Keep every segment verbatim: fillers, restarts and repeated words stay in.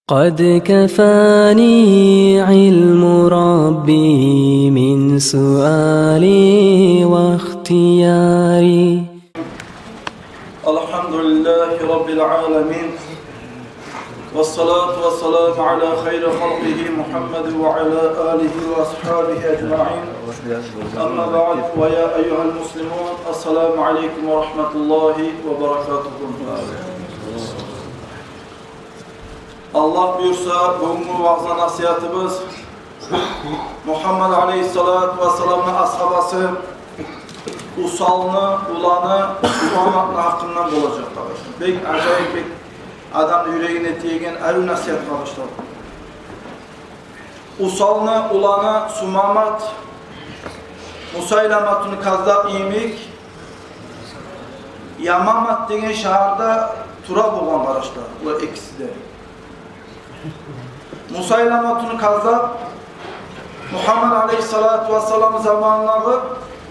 قد كفاني علم ربي من سؤالي واختياري. الحمد لله رب العالمين، والصلاة والسلام على خير خلقه محمد وعلى آله وأصحابه أجمعين. أما بعد، ويا أيها المسلمون، السلام عليكم ورحمة الله وبركاته. Аллагь буюрса, бугюнгю ваъза-насигьатыбыз Мугьаммад алейгьиссалату вассаламны асгьабасы Усалны уланы Сумаматны гьакъындан болажакъ, къардашлар. Бек ажайып, бек адамны юрегине тиеген арив насигьат, къардашлар. Усалны уланы Сумамат Мусайламатун Каззаб йимик Ямамат деген шагьарда тура болгъан, къардашлар, булар экиси де. Мусайламатун Каззаб Мугьаммад алейгьиссалату вассалам заманындагъы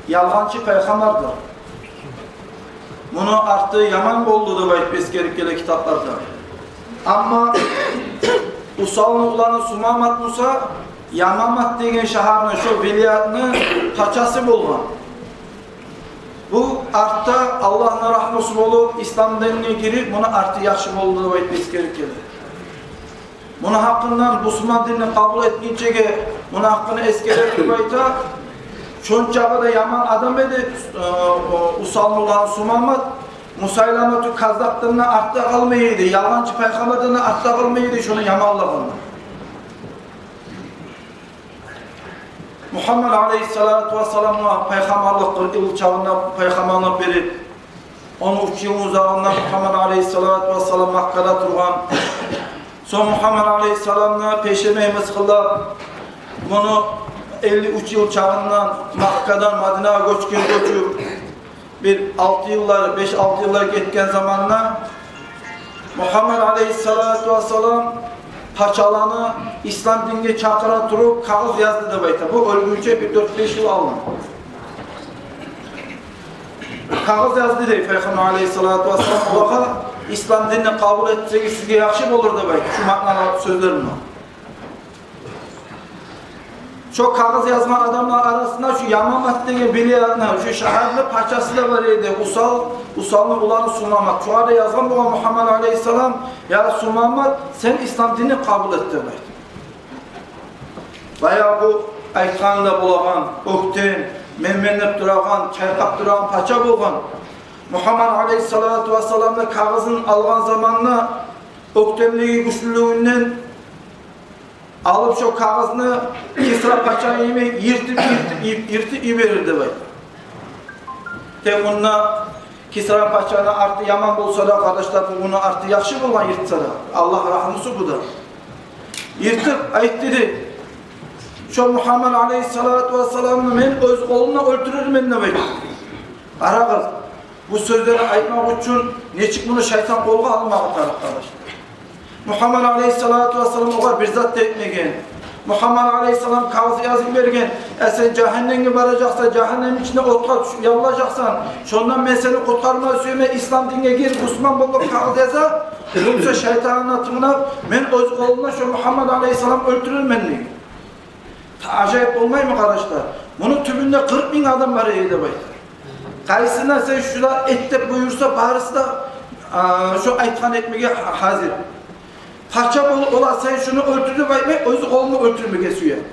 ялгъанчы пайхаммардыр. Муну арты яман болду деп айтып эсгерип геле китапларда. Амма Усалны уланы Сумамат буса Ямамат деген шагьарны, шо вилаятны пачасы болгъан. Бу артда Аллагьны рагьмусу болуп, ислам динине гирип, муну арты яхшы болду деп айтып эсгерип геле. Муну гьакъындан, бусурман динни къабул этгинчеге, муну гьакъын эсгерип айта, шончакъы да яман адам эди, э, о, Усалны уланы Сумамат, Мусайламату Каззабдан да артда къалмай эди, ялгъанчы пайхаммардан да артда къалмай эди шону яманлыгъында. Мугьаммад алейгьиссалату вассаламгъа пайхаммарлыкъ, къыркъ йыл чагъында пайхаммарлыкъ берип, он уьч йыл узагъында Мугьаммад алейгьиссалату вассалам Маккада тургъан. Сонг Мугьаммад алейгьиссаламны пешемей мысгъыллап, муну элли уьч йыл чагъындан Маккадан Мадинагъа гёчген, гёчюп, бир алты йыллар, беш-алты йыллар гетген заманда Мугьаммад алейгьиссалату вассалам пачаланы ислам динге чакъыра туруп, кагъыз язды деп айта. Бу оьлгюнче бир дёрт-беш йыл алдын. Кагъыз язды дей Пайхаммар алейгьиссалату вассалам олагъа, ислам динни къабул этсегиз, сизге яхшы болур деп айта. Шу маъналы сёзлер булан. Шо кагъыз язгъан адамлар арасында шу Ямамат деген вилаятны, шу шагьарны пачасы да бар эди. Усал, Усалны уланы Сумамат. Шогъар да язгъан болгъан Мугьаммад алейгьиссалам: «Я Сумамат, сен ислам динни къабул эт», — деп айтып. Баягъы бу айтгъаны да болагъан, оьктем, мен-мен деп турагъан, чайкъап турагъан пача болгъан. Мугьаммад алейгьиссалату вассалам да кагъызын алгъан заманда оьктемлиги гючлюлюгюнден алып, шо кагъызны Кисра пача йимик йыртып, йыртып, йып-, йыртып йиберир деп айта. Тек мунда Кисра пачаны арты яман болса да, къардашлар, бу муну арты яхшы болгъан, йыртса да. Аллагь рагьмусу бу да. Йыртып айтды дей: «Шо Мугьаммад алейгьиссалату вассаламны мен оьз къолумдан оьлтюрермен», — деп айтды. Къарагъыз, бу сёзлени айтмакъ учун нечик муну шайтан къолгъа алмагъа тарыкъ, къардашлар. Мугьаммад алейгьиссалату вассалам огъар бир зат да этмеген. Мугьаммад алейгьиссалам кагъыз язып йиберген: «Э, сен жагьаннемге баражакъсан, жагьаннемни ичинде отгъа тюшюп яллажакъсан. Шондан мен сени къутгъарма сюемен, ислам динге гир, бусурман бол», — деп кагъыз яза. Бу буса шайтанына тынглап: «Мен оьз къолумдан шо Мугьаммад алейгьиссаламны оьлтюрермен», — деген. Та ажайып болмаймы, къардашлар? Муну тюбюнде къыркъ минг адам бар эди деп айта. Къайсына сен шулай эт деп буюрса, барысы да, а, шо айтгъанны этмеге гьа-, гьазир. Пача болуп, ола сен шуну оьлтюр деп айтмай, оьз къолуну оьлтюрмеге сюе.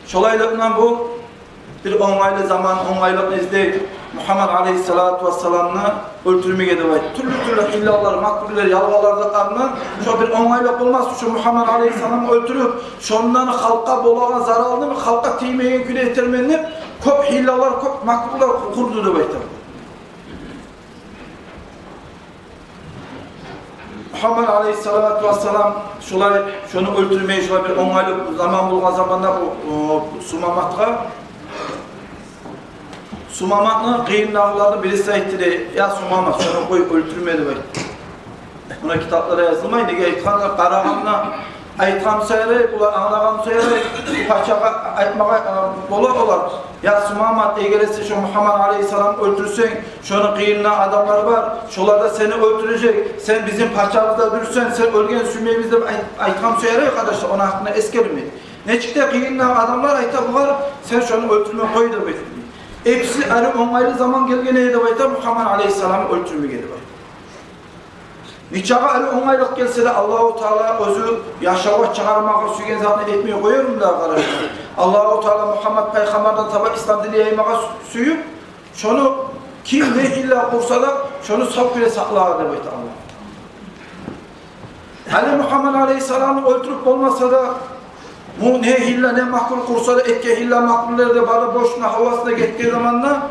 Шолайлыкъдан бу бир онгайлы заман, онгайлыкъны излей, Мугьаммад алейгьиссалату вассаламны оьлтюрмеге деп айтып. Тюрлю-тюрлю гьиллалар, макрулар, ялгъанлар да къарындан, шо бир онгайлыкъ болмас учун Мугьаммад алейгьиссаламны оьлтюрюп, шондан халкъгъа болагъан заралны халкъгъа тиймеген кюйде этермен деп, кёп гьиллалар, кёп макрулар къурду деп айта. Мугьаммад алейгьиссалату вассалам шулай, шону оьлтюрмей, шулай бир онгайлы заман болгъан заманда бу, о, Сумаматгъа, Сумаматны къыйынлардан бириси айтды дей: «Я Сумамат, шону къой, оьлтюрме», — деп айтды. Муна китапларда язылмай, неге айтгъанда, къарагъанда, Айтгъан саялы, булар англагъан саялы, пачагъа айтмагъа, э, бола олар: «Я Сумамат, эгер де сен шо Мугьаммат алейгьиссаламны оьлтюрсенг, шону къырыйында адамлар бар, шолар да сени оьлтюрежек, сен бизин пачабыз да дюрсен, сен оьлгенни сюймейбиз», — деп айт-, айтгъан саялы, къардашлар, ону гьакъында эсгермей. Нечик де къырыйында адамлар айта бугъар: «Сен шону оьлтюрме къой», — деп айта. Экиси ари онгайлы заман гелген эди деп айта Мугьаммат алейгьиссаламны оьлтюрмеге деп айта. Нечакъы ари онгайлыкъ гелсе де, Аллагьу Таала оьзю яшавгъа чыгъармагъа сюйген затны этмей къоярмы дагъы, къардашлар? Аллагьу Таала Мугьаммат пайхаммардан таба ислам динни яймагъа сю-, сююп, шону ким не гьилла къурса да, шону сав кюйде сакълар деп айта Аллагь. Гьали Мугьаммат алейгьиссаламны оьлтюрюп болмаса да, бу не гьилла, не макру къурса да, этген гьилла макрулар да бары бошуна, гьавасына гетген заманда,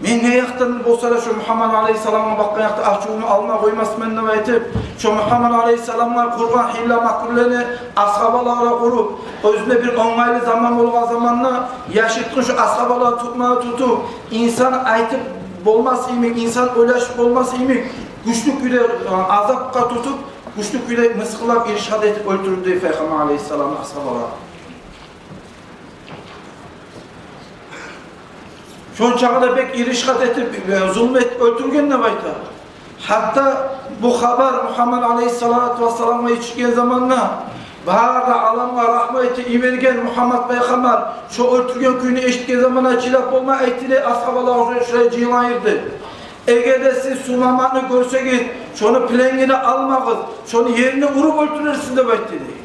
мен не якъдан болса да шо Мугьаммат алейгьиссаламгъа бакъгъан якъда ачувумну алма къоймасман деп айтып, шо Мугьаммат алейгьиссаламгъа къургъан гьилла макруланы асгьабалагъа къуруп, оьзюне бир онгайлы заман болгъан заманда яшыртгъын шо асгьабалагъа тутмагъа тутуп, инсан айтып болмас йимик, инсан ойлашып болмас йимик, гючлю кюйде, э, азапгъа тутуп, гючлю кюйде мысгъыллап, иришат этип оьлтюрдю дей Пайхаммар алейгьиссаламны асгьабалары. Шончакъы да бек иришат этип, э, зулму этип оьлтюрген деп айта. Гьатта бу хабар Мугьаммат алейгьиссалату вассаламгъа етишген заманда, бары да аламгъа рагьмат этип йиберген Мугьаммат пайхаммар шо оьлтюрген кюйню эшитген заманда чыдап болмай айтды дей асгьабалар, шулай жыйылгъан ерде: «Эгер де сиз Сумаматны гёрсегиз, шону пленге де алмагъыз, шону ерине уруп оьлтюрерсиз», — деп айтды дей.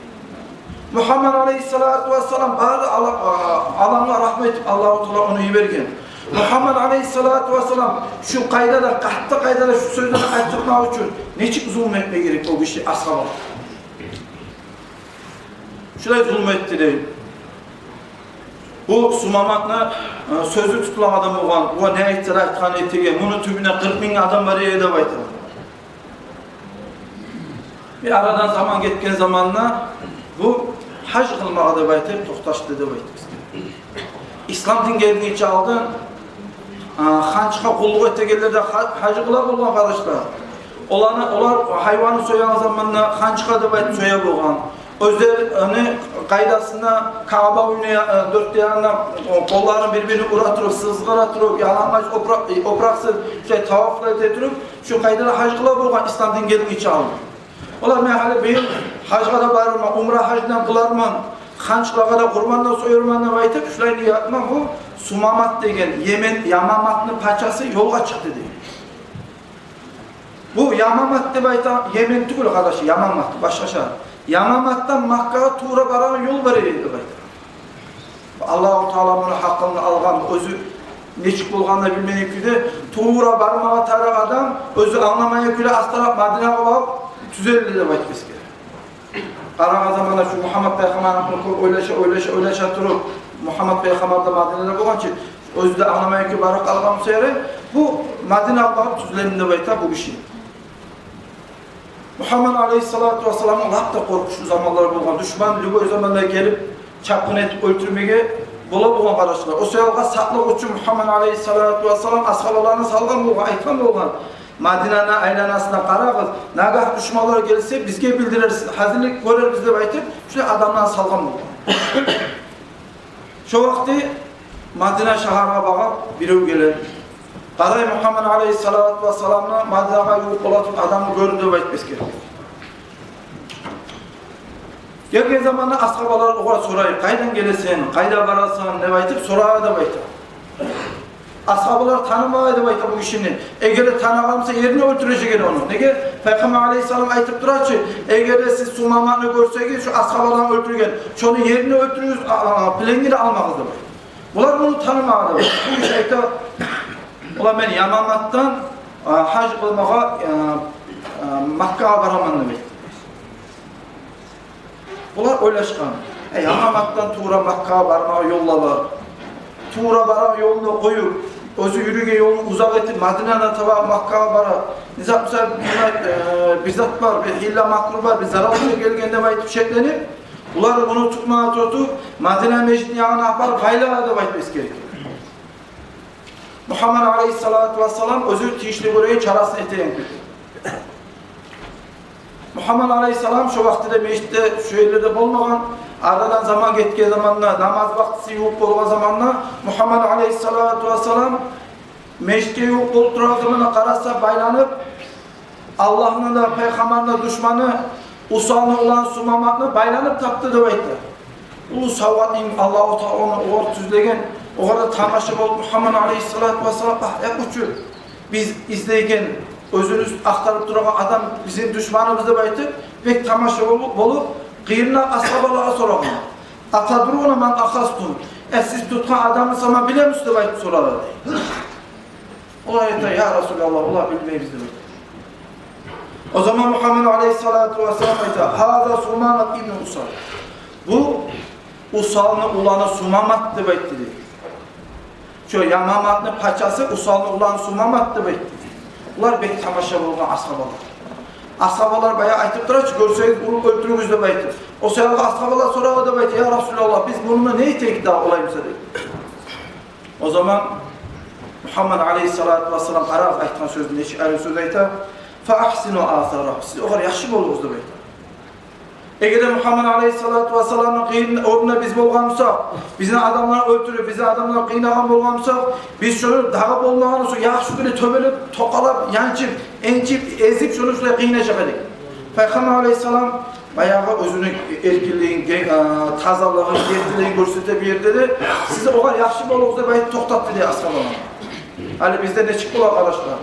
Мугьаммат алейгьиссалату вассалам бары да ала-, а-, аламгъа рагьмат этип, Аллагьу Таала ону йиберген. Мугьаммат алейгьиссалату вассалам шу къайдада, къатты къайдада шу сёзлени айтдырмакъ учун нечик зулму этме герек о гиши асгьабагъа? Шулай зулму этди дей. Бу Сумаматны, э, сёзю тутулагъан адам болгъан, о не айтса да айтгъанын этеген, муну тюбюнде къыркъ минг адам бар эди деп айта. Бир арадан заман гетген заманда бу гьаж къылмагъа деп айтып токъташды деп айта бизге. Ислам дин гелмейгинче алдын, а, ханчгъа къуллукъ этегенлер де гьа-, гьаж къыла болгъан, къардашлар. Оланы, олар гьайванны соягъан заманда ханчгъа деп айтып соя болгъан. Оьзлени къайдасында Кааба уьюню, э, дёрт де янына, о, къолларын бир-бирине ура туруп, сызгъыра туруп, ялангъач опуракъ-, э, опуракъсыз, шулай тавафлар эте туруп, шу къайдада гьаж къыла болгъан ислам дин гелмейгинче алдын. Олар: «Мен гьали быйыл гьажгъа да барарман, умра гьаждан къыларман, ханчлагъа да къурбан да соярман», — деп айтып, шулай ният булан бу Сумамат деген Йемен, Ямаматны пачасы ёлгъа чыкъды дей. Бу Ямамат деп айта, Йемен тюгюл, къардаш, Ямамат, башгъа шагьар. Ямаматдан Маккагъа тувра барагъан ёл бар эди деп айта. Аллагьу Таала муну гьакъын алгъан, оьзю нечик болгъанын да билмейген кюйде, тувра бармагъа тарыкъ адам оьзю англамайгъан кюйде астаракъ Мадинагъа барып тюзелди деп айтып эсгере. Къарагъан заманда шу Мугьаммат пайхаммарны гьакъында кёп ойлаша, ойлаша, ойлаша туруп, Мугьаммат пайхаммар да Мадинада болгъан чы, оьзю де англамайгъан кюйде барып къалгъан буса ярай, бу Мадинагъа барып тюзленди деп айта бу гиши. Мугьаммат алейгьиссалату вассаламгъа лап да къоркъунчлу заманлар болгъан. Душман любой заманда гелип, чапгъын этип оьлтюрмеге бола болгъан, къардашлар. О саялы сакълыкъ учун Мугьаммат алейгьиссалату вассалам асгьабаларын салгъан болгъан, айтгъан болгъан: «Мадинаны айланасына къарагъыз, нагагь душманлар гелсе, бизге билдирерсиз, гьазирлик гёрербиз», — деп айтып, шулай адамларын салгъан болгъан. Шо вакъти Мадина шагьаргъа багъып бирев геле. Къарай, Мугьаммат алейгьиссалату вассаламны Мадинагъа ювукъ бола туруп адамны гёрдю деп айтып эсгере. Гелген заманда асгьабалар огъар сорай: «Къайдан гелесен, къайда барасан?» — деп айтып сорай деп айта. Асгьабалар танымай деп айта бу гишини. Эгер де танымагъан буса, ерине оьлтюрежек эди ону. Неге? Пайхаммар алейгьиссалам айтып тура чы: «Эгер де сиз Сумаматны гёрсегиз, шу асгьабаланы оьлтюрген, шону ерине оьлтюрюгюз, а, а, пленге де алмагъыз», — деп айта. Булар муну танымагъан деп айта. Бу гиши айта: «Валлагь, мен Ямаматдан, а, гьаж къылмагъа, а, а, Маккагъа бараман», — деп айта. Булар ойлашгъан: «Э, Ямаматдан тувра Маккагъа бармагъа ёл да бар. Тувра барагъан ёлну къоюп, оьзю юрюйген ёлну узакъ этип, Мадинадан таба Маккагъа бара. Не зат буса, э, бир зат бар, бир гьилла макру бар, бир зарал буса гелген», — деп айтып шекленип, булар муну тутмагъа тутуп, Мадина межитни ягъына апарып байлай деп айтып эсгере. Мугьаммат алейгьиссалату вассалам оьзю тийишли гёреген чарасын этеген кюйде. Мугьаммад алейгьиссалам шо вакътиде межитде, шо ерлерде болмагъан. Арадан заман гетген заманда, намаз вакътиси ювукъ болгъан заманда Мугьаммад алейгьиссалату вассалам межитге ювукъ болуп турагъан заманда къараса, байланып, Аллагьны да, пайхаммарны да душманы Усалны уланы Сумаматны байланып тапды деп айта. Уллу савгъатны Аллагьу Таала ону огъар тюзлеген, огъар да тамаша болуп, Мугьаммад алейгьиссалату вассалам: «Агь, я къучу, биз излейген, оьзюбюз ахтарып турагъан адам бизин душманыбыз», — деп айтып, бек тамаша болуп, болуп, къырыйына асгьабалагъа сорагъан: «Атадруна ман ахазтум? Э, сиз тутгъан адамны сама билемисиз?» — деп айтып сорады дей. Олар айта: «Я Расулаллагь, олар билмейбиз», — деп айта. О заман Мугьаммад алейгьиссалату вассалам айта: «Гьаза Сумамат ибну Усал. Бу Усалны уланы Сумамат», — деп айтды дей. Шо Ямаматны пачасы Усалны уланы Сумамат деп айтды. Булар бек тамаша болгъан асгьабалар. Асгьабалар баягъы айтып тура чы, гёрсегиз, уруп оьлтюрюгюз деп айтып. О саялы асгьабалар сорай деп айта: «Я Расулаллагь, биз муну не этейик дагъы олай буса?» — деп. О заман Мугьаммад алейгьиссалату вассалам, къарагъыз, айтгъан сёзю нечик арив сёз айта: «Фа агьсину асарагьу, сиз огъар яхшы болугъуз», — деп айта. Эгер де Мугьаммад алейгьиссалату вассаламны къыйын орнунда биз болгъан бусакъ, бизин адамлар оьлтюрюп, бизин адамлар къыйнагъан болгъан бусакъ, биз шону дагъы болмагъан сонг яхшы кюйде тёбелеп, токъалап, янчып, энчип, эзип, шону шулай къыйнажакъ эдик. Пайхаммар алейгьиссалам баягъы оьзюню эркинлигин, ге-, а, тазалыгъын, гертилигин гёрсете бу ерде де, «Сиз огъар яхшы болугъуз», — деп айтып токътатды дей асгьабаланы. Гьали бизде нечик бола, къардашлар?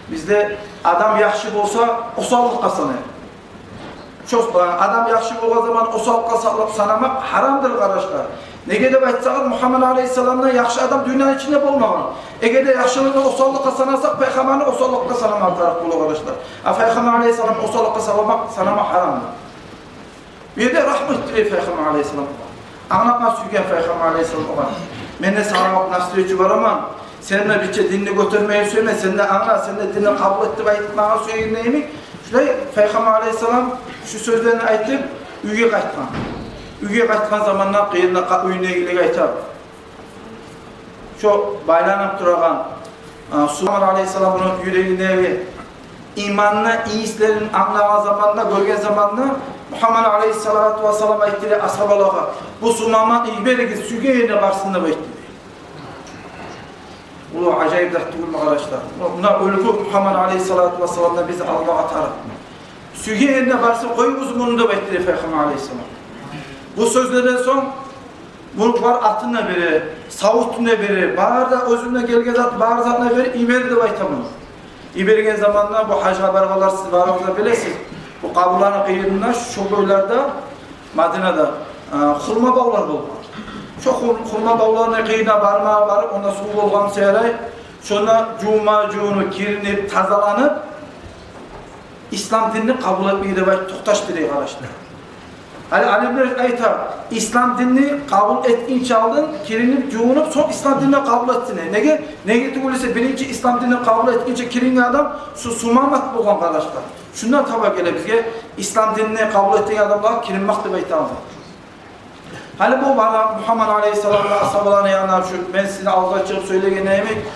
Бизде адам яхшы болса, осаллыкъгъа санай. Шо, а, адам яхшы болгъан заман осаллыкъгъа сала-, санамакъ гьарамдыр, къардашлар. Неге деп айтсагъыз, Мугьаммад алейгьиссаламдан яхшы адам дюньяны ичинде болмагъан. Эгер де яхшылыкъны осаллыкъгъа санасакъ, пайхаммарны осаллыкъгъа санамагъа тарыкъ бола, къардашлар. А пайхаммар алейгьиссаламны осаллыкъгъа санамакъ, санамакъ гьарамдыр. Бир де рагьму этди дей пайхаммар алейгьиссалам огъар. Англатма сюйген пайхаммар алейгьиссалам огъар: «Мен де сагъа навстречу бараман. Сен де бирче динни гётермеге сюемен, сен де англа, сен де динни къабул эт», — деп айтмагъа сюегенде йимик, шулай пайхаммар алейгьиссалам шу сёзлени айтып, уьйге къайтгъан. Уьйге къайтгъан заманда къырыйында къа-, уьюндегилеге айта. Шо байланып турагъан, а, Сулайман алейгьиссаламны юрегиндеги иманны ийислерин англагъан заманда, гёрген заманда Мугьаммад алейгьиссалату вассалам айтды дей асгьабалагъа: «Бу Сумаманы йиберигиз, сюйген ерине барсын», — деп айтды дей. Уллу ажайып зат тюгюлмю, къардашлар? Муна уьлгю Мугьаммад алейгьиссалату вассаламдан биз алмагъа тарыкъ. «Сюйген ерине барсын, къоюгъуз муну», — деп айтды дей пайхаммар алейгьиссалам. Бу сёзлерден сонг муну бар атын да бере, савутун да бере, бары да оьзюне гелген зат, бары затын да бере, йиберди деп айта муну. Йиберген заманда бу гьажгъа баргъанлар, сиз барыгъыз да билесиз, бу Къабаланы къыйырында, шо бойларда, Мадинада, а, хурма бавлар болгъан. Шо хур-, хурма бавланы къыйырына барма, барып, онда сув болгъан саялы, шонда жувма, жувунуп, киринип, тазаланып, ислам динни къабул этмеге деп айтып токъташды дей, къардашлар. Гьали алимлер айта, ислам динни къабул этгинче алдын киринип, жувунуп, сонг ислам динни къабул этсин. Неге? Неге тюгюл эсе, биринчи ислам динни къабул этгинче киринген адам шу Сумамат болгъан, къардашлар. Шундан таба геле бизге ислам динни къабул этген адамлагъа киринмек деп айтагъан зат. Гьали бу бары Мугьаммад алейгьиссалам ва асгьабаланы янына чыгъып, мен сизин алдыгъызгъа чыгъып сёйлегенде йимик,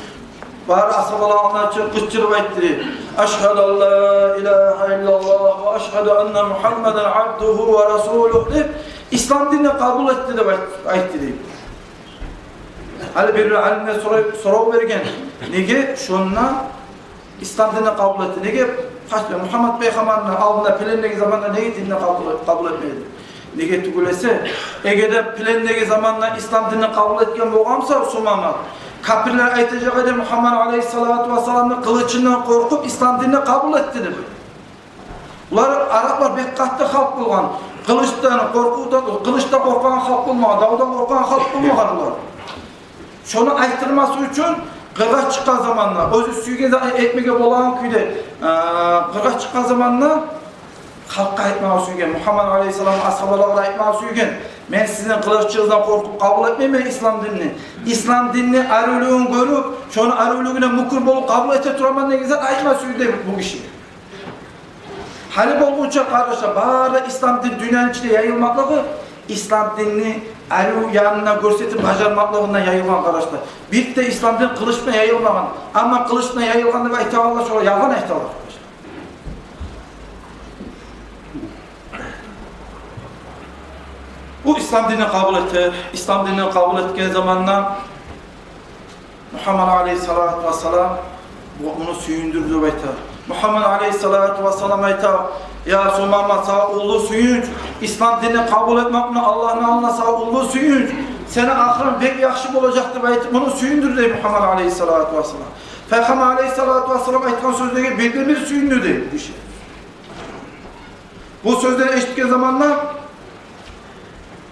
бары асгьабаланы алдына чыгъып къычырып айтды дей: «Ашгьаду ан ла илагьа иллаллагь ва ашгьаду анна Мугьаммадан абдугьу ва расулугь», — деп, «Ислам динни къабул этди», — деп айт-, айтды дей. Гьали бир-бир алимлер сорай-, сорав берген: «Неге шонда ислам динни къабул этди? Неге пас-, Мугьаммад пайхаммарны алдында плендеги заманда неге динни къабул, къабул этмеди?» Неге тюгюл эсе, эгер де плендеги заманда ислам динни къабул этген болгъан буса Сумамат, капирлер айтажакъ эди: «Мугьаммад алейгьиссалату вассаламны къылычындан къоркъуп ислам динни къабул этди», — деп. Булар, араплар, бек къатты халкъ болгъан. Къылычдан къоркъувдан, къылычдан къоркъагъан халкъ болмагъан, давдан къоркъагъан халкъ болмагъан булар. Шону айтдырмасы учун къыргъа чыкъгъан заманда, оьзю сюйген затны этмеге болагъан кюйде, а, къыргъа чыкъгъан заманда халкъгъа айтмагъа сюйген, Мугьаммад алейгьиссалам асгьабалагъа айтмагъа сюйген: «Мен сизин къылычыгъыздан къоркъуп къабул этмеймен ислам динни. Ислам динни аривлюгюн гёрюп, шону аривлюгюне мюкюр болуп къабул эте тураман», — деген зат айтма сюйдю бу гиши. Гьали болгъунча, къардашлар, бары да ислам дин дюньяны ичинде яйылмакълыгъы, ислам динни арив янын гёрсетип бажармакълыгъындан яйылгъан, къардашлар. Бир де ислам дин къылыч булан яйылмагъан. Амма къылыч булан яйылгъан деп айтагъанлар, шолар ялгъан айталар, къардашлар. Бу ислам динни къабул эте. Ислам динни къабул этген заманда Мугьаммад алейгьиссалату вассалам бу, муну сююндюрдю деп айта. Мугьаммад алейгьиссалату вассалам айта: «Я Сумама, сагъа уллу сююнч, ислам динни къабул этмекни Аллагьны алдында сагъа уллу сююнч. Сени ахырынг бек яхшы болажакъ», — деп айтып, муну сююндюрдю дей Мугьаммад алейгьиссалату вассалам. Пайхаммар алейгьиссалату вассалам айтгъан сёзлеге бирден-бир сююндю дей бу гиши. Бу сёзлени эшитген заманда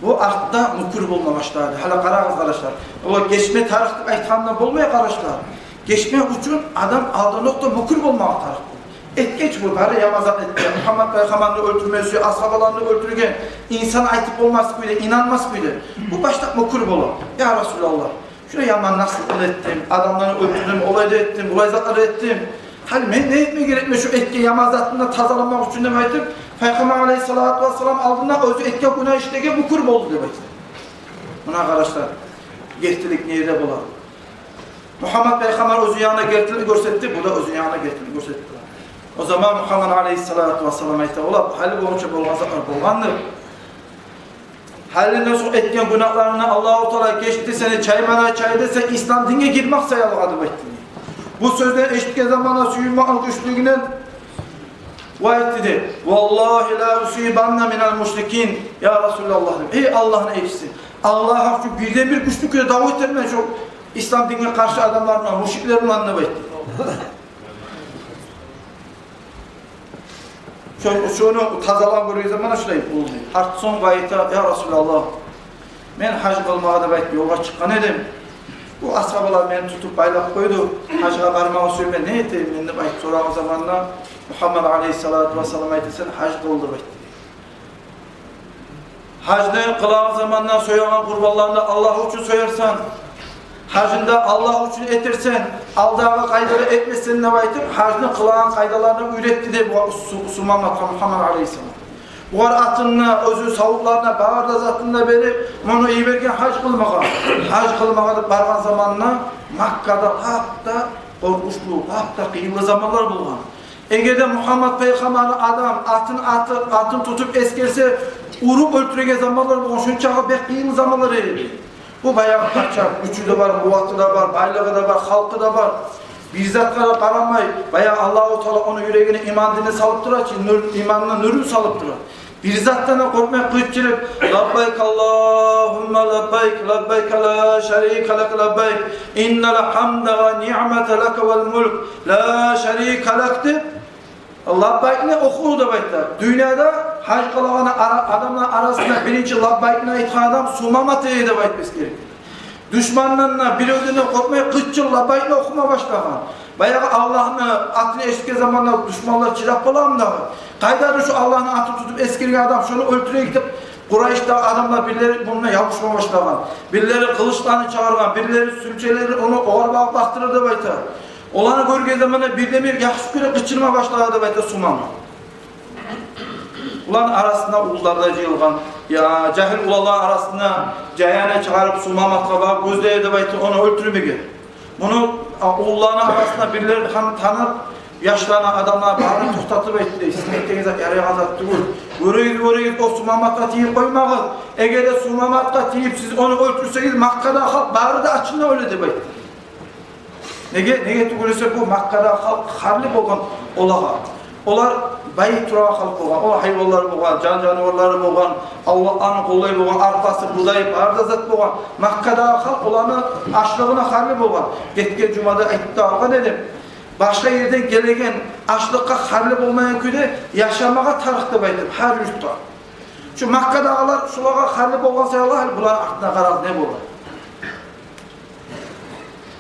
бу артда мюкюр болма башлады. Гьали къарагъыз, къардашлар. О гечме тарыкъ деп айтгъанда болмай, къардашлар. Гечмек учун адам алданокъда мюкюр болмагъа тарыкъ. Этгенч бу, бары яман зат этген. Мугьаммад пайхаммарны оьлтюрмеси, асгьабаланы оьлтюрген, инсан айтып болмас кюйде, инанмас кюйде. Бу башлап мюкюр бола. «Я Расулаллагь, шулай яман насиликни этдим, адамланы оьлтюрдюм, олай да этдим, булай затлар да этдим. Гьали мен не этме герекмен шу этген яман затымдан тазаланмакъ учун?» — деп айтып, Пайхаммар алейгьиссалату вассалам алдында оьзю этген гюнагь ишлеге мюкюр болду деп айта. Муна, къардашлар, гертилик не ерде бола. Мугьаммад пайхаммар оьзюню янында гертилик гёрсетди, бу да оьзюню янында гертилик гёрсетди. О заман Мугьаммад алейгьиссалату вассалам айта: «Олар, гьали болгъунча болгъан затлар болгъандыр. Гьалинден сонг этген гюнагьларынгны Аллагьу Таала гечди, сени чаймана чайды, сен ислам динге гирмек саялы», — деп айтды. Бу сёзлени эшитген заманда сююнмек гючлюгюнден бу айтды дей: «Валлагьи ла усибанна минал мушрикин, я Расулаллагь», — деп. «Эй Аллагьны элчиси, Аллагь учун бирден-бир гючлю кюйде дав этермен шо ислам динге къаршы адамлар булан, мушриклер булан», — деп айтды. Шо-, шону тазалап гёрген заманда шулай болду. Артсонг бу айта: «Я Расулаллагь, мен гьаж къылмагъа деп айтып ёлгъа чыкъгъан эдим. Бу асгьабалар мени тутуп байлап къойду. Гьажгъа бармагъа сюемен, не этейим мен?» — деп айтып сорагъан заманда Мугьаммад алейгьиссалату вассалам айта: «Сен гьаж къыл», — деп айтды. Гьажны къылагъан заманда соягъан къурбанларынгны Аллагь учун соярсан, гьажны да Аллагь учун этерсен, алдагъы къайдада этмессен деп айтып, гьажны къылагъан къайдаларын уьйретди дей бу Су-, Сумаматгъа Мугьаммад алейгьиссалам. Бугъар атын да, оьзюню савутларын да, бары да затын да берип, муну йиберген гьаж къылмагъа. Гьаж къылмагъа деп баргъан заманда Маккада лап да къоркъунчлу, лап да къыйынлы заманлар болгъан. Эгер де Мугьаммад пайхаммарны адам атын, аты, атын тутуп эсгерсе, уруп оьлтюреген заманлар болгъан, шунчакъы бек къыйын заманлар эди. Бу баягъы пача, гючю де бар, къуваты да бар, байлыгъы да бар, халкъы да бар. Бир затгъа да къарамай, баягъы Аллагьу Таала ону юрегине иман динни салып тура чы, нюр, иманны нюрюн салып тура. Бир затдан да къоркъмай къычырып: «Лаббайк Аллагьумма лаббайк, лаббайк ла шарика лак лаббайк, иннал гьамда ва ниъмата лака вал мулк ла шарика лак», — деп, лаббайкны охуду деп айта. Дюньяда гьаж къылагъан ара-, адамлар арасында биринчи лаббайкны айтгъан адам Сумамат эди деп айтмасы герек. Душмандан да, биревден де къоркъмай, къычырып лаббайкны охума башлагъан. Баягъы Аллагьны атын эшитген заманда душманлар чыдап боламы дагъы? Къайдадыр шо Аллагьны атын тутуп эсгерген адам, шону оьлтюрейик деп, Къурайшдагъы адамлар бирлери мунуна ябушма башлагъан. Бирлери къылычларын чыгъаргъан, бирлери сюлчелери ону огъар багъып бакъдырыр деп айта. Оланы гёрген заманда бирден-бир яхшы кюйде къычырма башлагъан деп айта Сумама. Буланы арасында уллулар да жыйылгъан. Я, жагьил уланланы арасында жаяны чыгъарып, Сумаматгъа багъып гёзлей деп айта, ону оьлтюрмеге. Муну, а, уллуланы арасында бирлери тан-, танып, яшланы, адамланы барын токътатып айтды дей: «Сиз этеген зат ярайгъан зат тюгюл. Гёрегиз, гёрегиз, о Сумаматгъа тийип къоймагъыз. Эгер де Сумаматгъа тийип, сиз ону оьлтюрсегиз, Маккадагъы халкъ бары да ачындан оьле», — деп айтды. Неге, неге тюгюл эсе, бу Маккадагъы халкъ харлы болгъан олагъа. Олар бай турагъан халкъ болгъан, оланы гьайванлары болгъан, жан-жаныварлары болгъан, авлакъларын къоллай болгъан, арпасы, будайы, бары да зат болгъан. Маккадагъы халкъ оланы ашлыгъына харлы болгъан. Гетген жумада айтып да алгъан эдим. Башгъа ерден гелеген ашлыкъгъа харлы болмайгъан кюйде яшамагъа тарыкъ деп айтып, гьар юртгъа. Шу Маккадагъылар шулагъа харлы болгъан саялы, гьали буланы артына къарагъыз, не бола.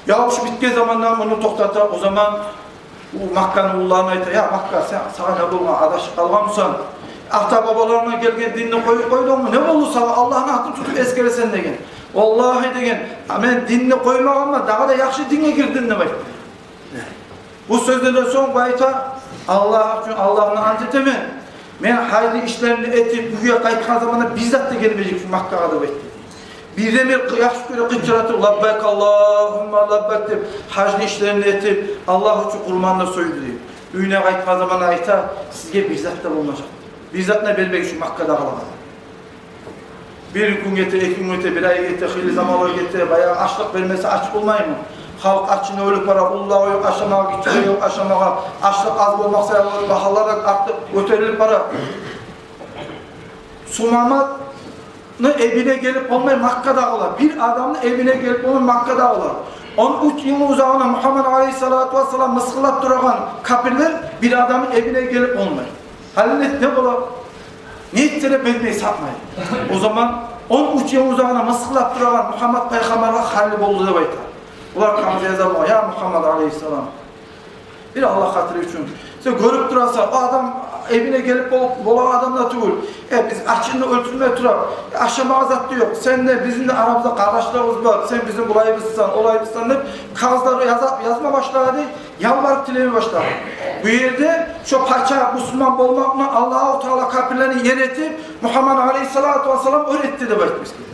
Ябушуп битген заманда муну токътата, о заман бу Макканы уллуларына айта: «Я Макка, сен, сагъа не болгъан, адашып къалгъанмысан? Ата-бабаларынгдан гелген динни къоюп къойдунгму? Не болду сагъа, Аллагьны атын тутуп эсгересен?» — деген. «Валлагьи, — деген, — а, мен динни къоймагъанман, дагъы да яхшы динге гирдим», — деп айтды. Бу сёзден сонг бу айта: «Аллагь учун Аллагьны ант этемен, мен гьажны ишлерин этип, уьйге къайтгъан заманда бир зат да гелмежек шу Маккагъа», — деп айтды. Бирден-бир къы-, яхшы кюйде къычыратып: «Лаббайк Аллагьумма лаббайк», — деп, гьажны ишлерин этип, Аллагь учун къурманны сойду дей. Уьюне къайтгъан заманда айта: «Сизге бир зат да болмажакъ. Бир зат да бермежек шу Маккадагъылагъа». Бир гюн гете, эки гюн гете, бир ай гете, хыйлы заманлар гете, баягъы ачлыкъ бермесе, ач болмаймы? Халкъ ачына оьлюп бара, уллулар ёкъ ашамагъа, гиччилер ёкъ ашамагъа, ачлыкъ аз болмакъ саялы багьалар артып гётерилип бара. Сумаматны эвине гелип болмай Маккадагъылар. Бир адамны эвине гелип болмай Маккадагъылар. Он уьч йылны узагъына Мугьаммат алейгьиссалату вассалам мысгъыллап турагъан капирлер бир адамны эвине гелип болмай. Гьали не, не бола? Не этсе де бермей, сатмай. О заман он уьч йылны узагъына мысгъыллап турагъан Мугьаммат пайхаммаргъа гьали болду деп айта. Олар кагъыз яза бугъар: «Я Мугьаммат алейгьиссалам, бир Аллагь хатири учун, сен гёрюп турасан, о адам эвине гелип бол-, болагъан адам да тюгюл. Э, биз ачындан оьлтюрме турабыз. Э, ашамагъа зат да ёкъ. Сен де, бизин де арабызда къардашларыбыз бар. Сен бизин булайыбызсан, олайыбызсан», — деп кагъызлар яза-, язма башлады, ялбарып тилеме башлады. Бу ерде шо пача бусурман болмакъ булан Аллагьу Таала капирлени ер этип, Мугьаммат алейгьиссалату вассалам оьр этди деп айтмас герек.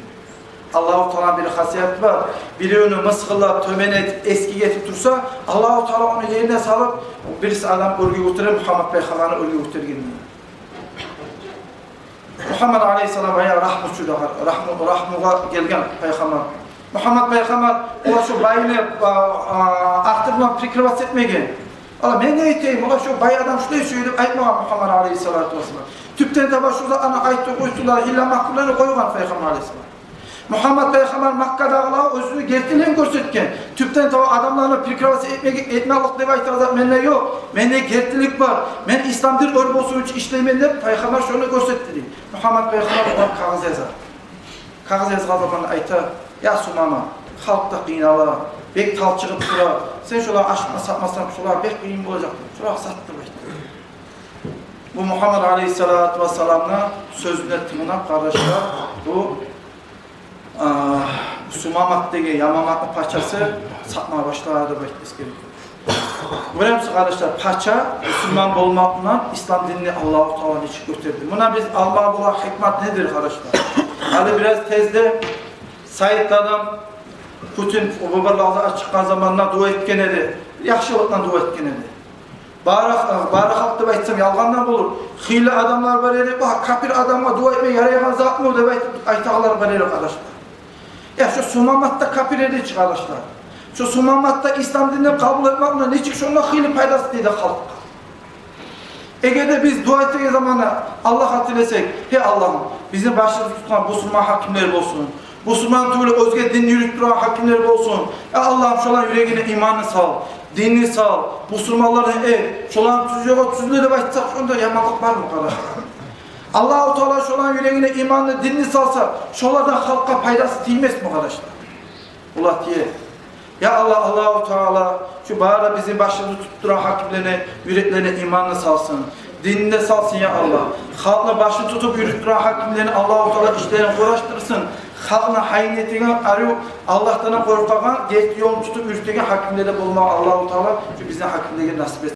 Аллагьу Тааланы бир хасияты бар. Биревню мысгъыллап, тёбен этип, эсгик этип турса, Аллагьу Таала ону ерине салып, бириси адам оьрге гётере, Мугьаммат пайхаммарны оьрге гётергенде. Мугьаммат алейгьиссалам баягъы рагьмучу да, рагьму-, рагьмугъа гелген пайхаммар. Мугьаммат пайхаммар, олар шо байны, а, а, артындан прикрывать этмеген. Олар: «Мен не этейим, олар шо бай адам шулай сюе», — деп айтмагъан Мугьаммат алейгьиссалату вассалам. Тюпден таба шо затланы айтып къойсунлар, гьилла-макруланы къойгъан пайхаммар алейгьиссалам. Мугьаммат пайхаммар Маккадагъылагъа оьзюню гертилигин гёрсетген. Тюпден таба адамланы прикрывать этмеге, этмеклик деп айтагъан зат менде ёкъ. Менде гертилик бар. Мен ислам дин оьр болсун учун ишлеймен деп, пайхаммар шону гёрсетди дей. Мугьаммат пайхаммар огъар кагъыз яза. Кагъыз язгъан заманда айта: «Я Сумама, халкъ да къыйнала, бек талчыгъып тура. Сен шолагъа ачма сатмасанг, шолагъа бек къыйын болажакъ. Шолагъа сат», — деп айта. Бу Мугьаммат алейгьиссалату вассаламны сёзюне тынглап, къардашлар, бу, а, Сумамат деген Ямаматны пачасы сатма башлады деп айтып эсгере. Гёремисиз, къардашлар, пача бусурман болмакъ булан ислам динни Аллагьу Таала нечик гётерди. Муна биз алмагъа болагъан гьикмат недир, къардашлар? Гьали бираз тезде сайтлардан Путин выборларда чыкъгъан заманда дуа этген эди. Яхшылыкъдан дуа этген эди. Бары, бары халкъ деп айтсам ялгъандан болур. Хыйлы адамлар бар эди: «Ва, капир адамгъа дуа этме ярайгъан затмы?» — деп айтып айтагъанлар бар эди, къардашлар. Я, шо Сумамат да капир эди чи, къардашлар. Шо Сумамат да ислам динни къабул этмек булан нечик шонда хыйлы пайдасы тийди халкъгъа. Эгер де биз дуа этеген заманда Аллагьгъа тилесек: «Гьей Аллагьым, бизин башыбызны тутгъан бусурман гьакимлер болсун, бусурман тюгюл оьзге динни юрютюп турагъан гьакимлер болсун. Гьей Аллагьым, шоланы юрегине иманны сал, динни сал, бусурманлардан эт, шоланы тюз ёлгъа тюзле», — деп айтсакъ, шонда яманлыкъ бармы, къардашлар? Аллагьу Таала шоланы юрегине иманны, динни салса, шолардан халкъгъа пайдасы тиймесми, къардашлар? Олар тие. Я Аллагь, Аллагьу Таала шу бары бизин башыбызны тутуп турагъан гьакимлени юреклерине иманны салсын, динни де салсын, я Аллагь. Халкъны башын тутуп юрютюп турагъан гьакимлени Аллагьу Таала ишлерин къурашдырсын. Халкъны гьайын этеген, арив, Аллагьдан къоркъагъан, герти ёлну тутуп юрютеген гьакимлерден болмагъа Аллагьу Таала шу бизин гьакимлеге насип этсин.